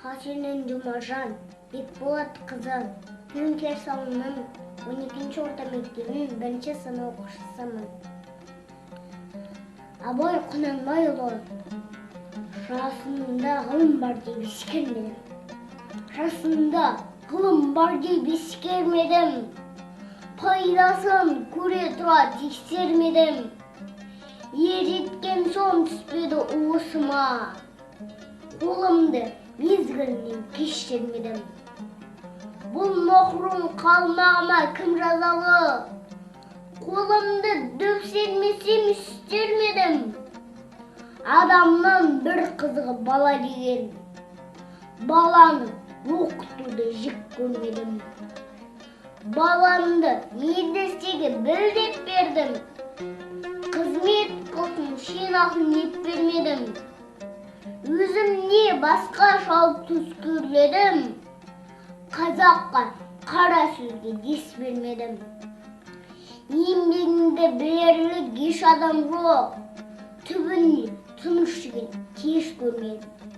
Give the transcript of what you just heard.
Хасенин Жұмажан Бекболат қызы, Юнкерс ауылының 12 орта мектебінің бірінші сынып оқушысымын. Абай Құнанбайұлы жасында ғылым бар деп ескермедім. Жасында ғылым бар деп ескермедім. Пайдасын көре тұра тексермедім. Ер жеткен соң түспеді уысыма. Қолымды мезгілінен кеш сермедім. Бұл махрұм қалмағыма кім жазалы? Қолымды дөп сермесем істермедім. Адамнан бір қызығы бала деген. Баланы оқытуды жек көрмедім. Баламды медресеге біл деп бердім. Қызмет қылсын шен ақын еп бермедім. Өзім не басқа шалып төскерледім. Қазаққа қара сөзге дес бермедім. Еңбегіңді білерлік еш адам жоқ. Түбінде тыныш жүрген кеш көрмедім.